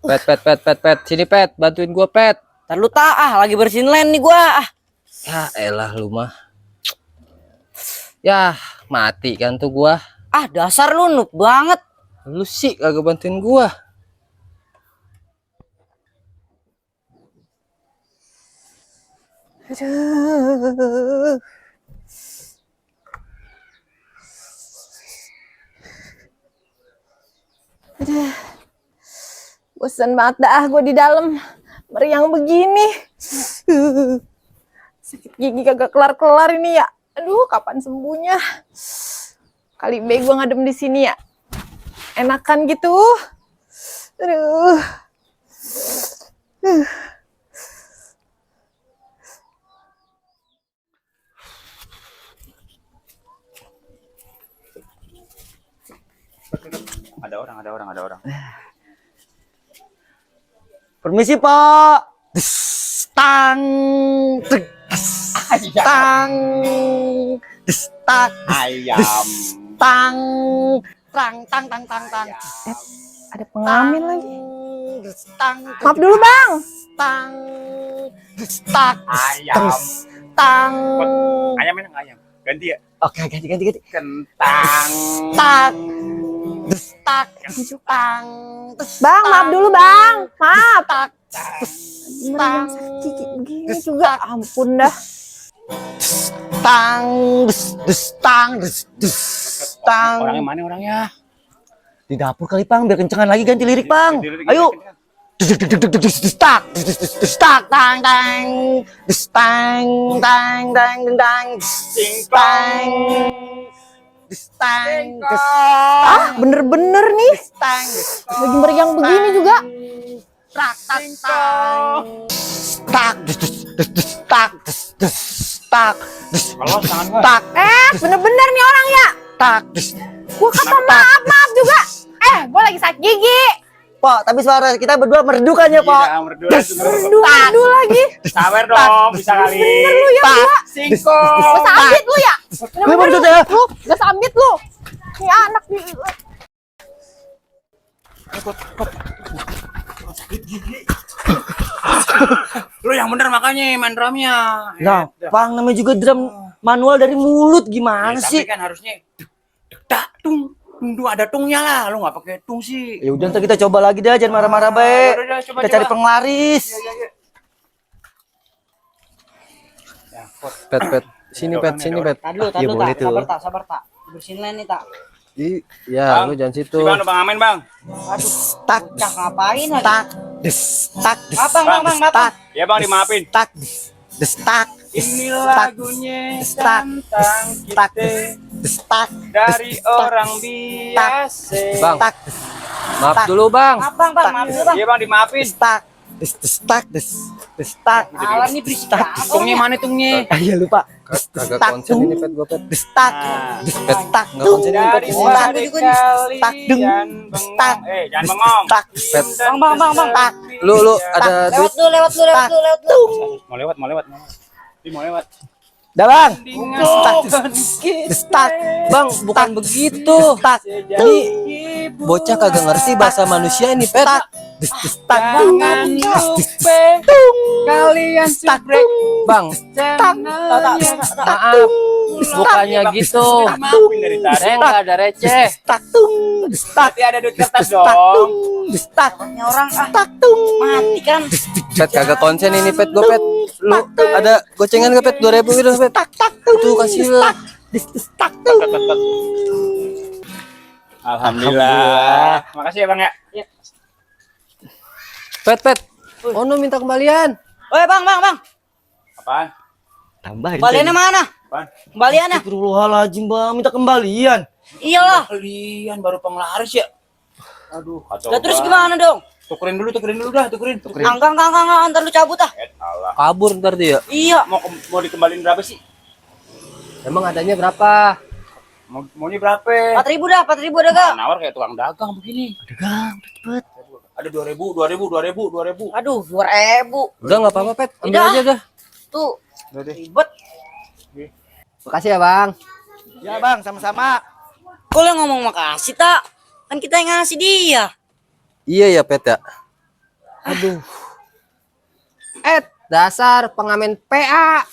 Pet. Sini pet, bantuin gua pet. Ntar lu lagi bersihin lem nih gua. Ya elah lu mah. Yah, mati kan tuh gua. Dasar lu noob banget. Lu sih kagak bantuin gua. Aduh. Aduh. Bosan banget dah gue di dalam meriang begini. Sakit gigi kagak kelar-kelar ini ya. Aduh, kapan sembuhnya? Kali B gue ngadem di sini ya. Enakan gitu. Aduh. Ada orang. Permisi, Pak. Tang. Tang. Ayam. Tang. Tang. Ada pengamen lagi. Tang. Maaf dulu, Bang. Tang. Tang. Ayam. Tang. Ayam enak ayam. Ganti ya. Oke, ganti. Kentang. Tak. Tak. Tang. Bang, maaf dulu, Bang. Maaf. Tak. Meriang sakit gigi begini juga. Ampun dah. Tang. Tang. Orangnya mana orangnya? Di dapur kali, Bang. Biar kencengan lagi ganti lirik, Bang. Ayo. Tak. Tang. Bener-bener nih. Lagi meriang begini juga. Kalau tangan gua. Bener-bener nih orang ya. Gua kata maaf juga. Gua lagi sakit gigi. Pak, tapi suara kita berdua merdukan ya, Pak. Iya, merdu lagi. Sawer dong, bisa kali. Bener lu ya gua. Singko. Gua sambit lu ya. Bener ya. Lu gak sambit lu. Nih anak nih. Lu yang bener makanya main drumnya. Nah, Bang, namanya juga drum manual dari mulut. Gimana Tapi sih? kan harusnya tak tung. Ada tungnya lah, lu nggak pakai tung sih. Ya udah, ntar kita coba lagi deh, jangan marah-marah baik. Udah, coba, Kita cari penglaris. Pet. Sini pet. Tadi lu, boleh tuh. sabar tak. Bersihin lem nih, tak. Ya, lu jangan situ. Si Bang, Bang Amen, Bang. Aduh, tak. Ngapain lagi? Tak. Bang. Tak. Ya, Bang, dimaafin. Tak. Tak. Ini lagunya tentang Tak. kita dari orang biasa. Bang. Maaf dulu, Bang. Bang, maaf dulu, Bang. Iya, Bang, dimaafin. Tak. Alah nih berisik banget. Tungnya mana tungnya? Ayo lupa. Kagak konsen ini pet gua pet. Tak. Nggak konsen ini pet. Dari kalian bengong. Jangan bengong. Tak. Pet. Bang. Tak. Lu ada duit? Lewat lu. Mau lewat. Ini mau lewat. Dah, Bang. Tak. Bang, bukan begitu. Tak. Ini bocah kagak ngerti bahasa manusia ini pet. Jangan lupa kalian subrek. Bang, maaf. Bukannya gitu. Saya nggak ada receh. Tapi ada duit kertas dong. Ini orang mati kan. Pet kagak konsen ini pet gua pet. Lu ada gocengan gak pet 2.000 gitu pet. Tuh kasih lah. Alhamdulillah. Makasih ya, Bang ya. Pet. Ono minta kembalian. Oi, Bang. Apaan? Tambahin. Kembaliannya mana? Apaan? Kembaliannya? Astagfirullahaladzim, Bang, minta kembalian. Iyalah. Kalian baru penglaris ya. Aduh, kacau. Lah terus gimana dong? Tukerin dulu dah. Enggak, ntar lu cabut ah. Allah. Kabur ntar dia. Iya. Mau dikembalin berapa sih? Emang adanya berapa? Maunya berapa? 4.000 dah gak? Nawar kayak tukang dagang begini. Dagang, cepet. Ada 2.000. Aduh, 2.000. Udah nggak apa-apa pet, ambil Udah. aja dah. Tuh, Udah deh. ribet. Makasih ya Bang. Ya, Bang, sama-sama. Kok lu ngomong makasih, tak? Kan kita yang ngasih dia. Iya ya pet ya. Aduh. Dasar pengamen PA.